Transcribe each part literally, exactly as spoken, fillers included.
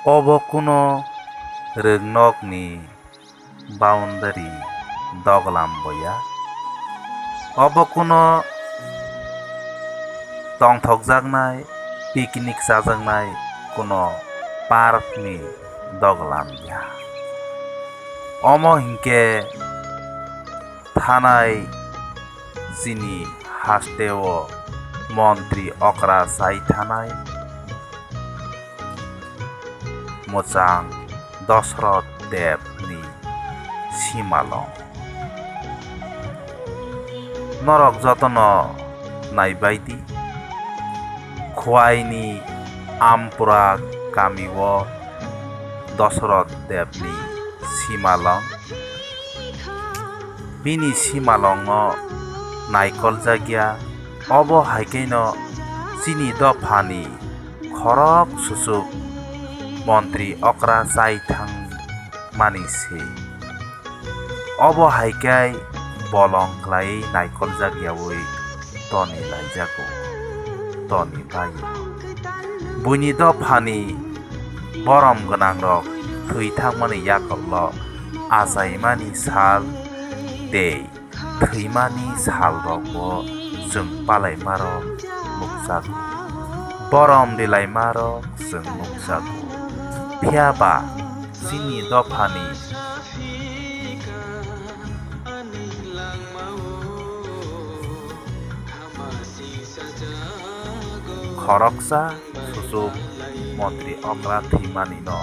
Obo kuno rwngnokni boundary doglam bo ya. Obo kuno tongthokjaknai, picnic chajaknai kuno park ni doglam ya. Omo hinkhe thanai chini hasteo montri okra chai thanai mwchang Dosroth Dev ni simalong. Norok jotono naibaidi, Khowai ni Ampura kamio Dosroth Dev ni simalong. Bini simalongno naikoljakya, obo hai kheno chini dophani khorok suchuk montri okra chai thangmani se. Obo hai khe bolong khlaiwi naikoljakyaui toni laijago, toni baio. Buini dophani borom gwnangrok thwi thangmani yakolno achaimani sal tei thwimani salrokbo chwng palaimarok nukjago, borom rilaimarok chwng nukjago. Phiya ba chini dophani khoroksa suchuk montri okra thwimanino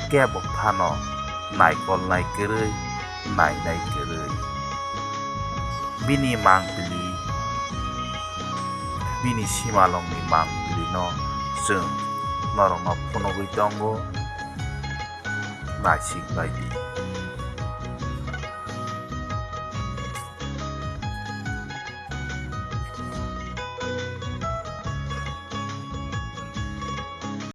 kebo phano naikolnai kwrwi, nainai kwrwi. Bini mangpili, bini simalongni mangpilino chwng norokno phunugwi tongo, naisik bai di.